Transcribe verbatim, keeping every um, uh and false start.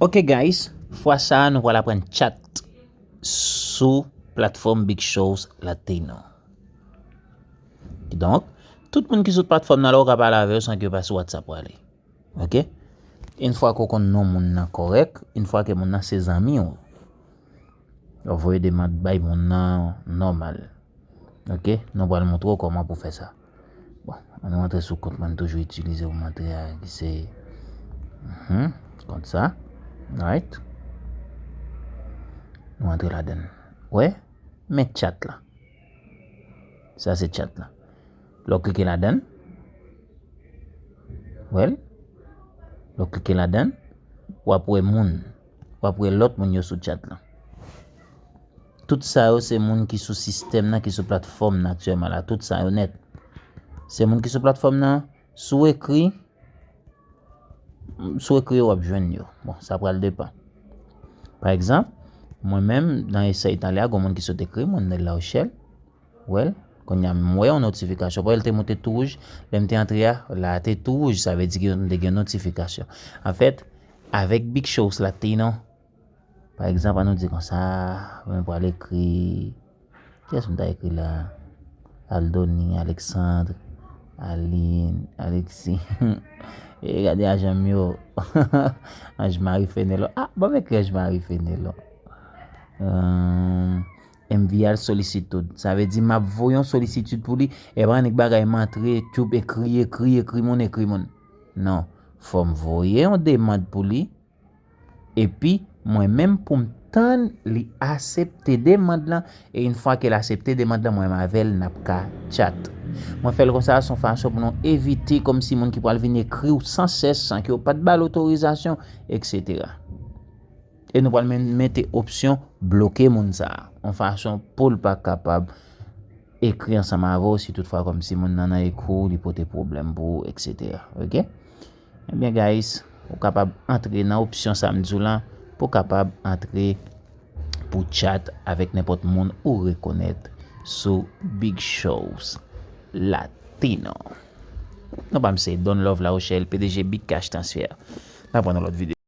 Ok guys, fwa sa a nou pral aprann chat sou platfòm Big Shows Latino. Kidonk, tout moun ki sou platfòm nan la, ou ka pale avè yo san ke yo pa sou WhatsApp prale. Ok? Yon fwa ke w konn non moun nan kòrèk, yon fwa ke moun nan se zanmi w, w ap voye demand bay moun nan nòmal. Ok? Nou pral montre w kòman pou fè sa. Bon, ann nou antre sou kont mwen m toujou itilize pou m antre a, ki se, mhm, kont sa. Right? Nou antre ladan l. Wè? Men chat la. Sa se chat la. Lè w klike ladan l, wè l? Lè w klike ladan l, w ap wè moun. W ap wè lòt moun yo sou chat la. Tout sa yo se moun ki sou sistèm nan, ki sou platfòm nan aktyèlman la. Tout sa yo nèt. Se moun ki sou platfòm nan, si w ekri, si w ekri yo, w ap jwenn yo. Bon, sa pral depann. Pa egzanp, mwen menm, nan esèy talè a, gen moun ki sot ekri mwen, Nel La Rochelle. Wè l, kounye a m wè yon notifikasyon. Paske l te monte tou wouj. Lè m te antre a, la a te tou wouj. Sa vle di ke m te gen notifikasyon. Anfèt, avèk Big Shows Latino, pa egzanp, ann nou di konsa, mwen pral ekri, kiyès m ta ekri la? Aldoni, Alexandre, Aline, Alexis. E gade ajan m yo. Ange Marie Fenelon. Ah, ban m ekri Ange Marie Fenelon. Euh, M V R solicitude. Sa vle di m ap voye yon solisitid pou li. E pa annik bagay m antre, tchoup, ekri, ekri, ekri moun, ekri moun. Non. Fò m voye yon demann pou li. Epi, mwen menm pou m tann li aksepte demann lan. E yon fwa ke l aksepte demann lan, mwen menm avè l, n ap ka chat. Mwen fè l konsa, se yon fason pou nou evite kòmsi moun ki pral vin ekri w san sès, san ke w pa t ba l otorizasyon, etsetera. E nou pral men-, mete opsyon bloke moun sa a, yon fason pou l pa kapab ekri ansanm avè w, si toutfwa kòmsi moun nan nan ekri w, li pote pwoblèm pou ou, etsetera. Ok? Ebyen, guys, ou kapab antre nan opsyon sa m di w lan, pou w kapab antre pou chat avèk nenpòt moun ou rekonèt sou Big Shows Latino. Non pa m se Don Love La Rochelle, P D G Big Cash Transfer. N ap wè nan lòt videyo.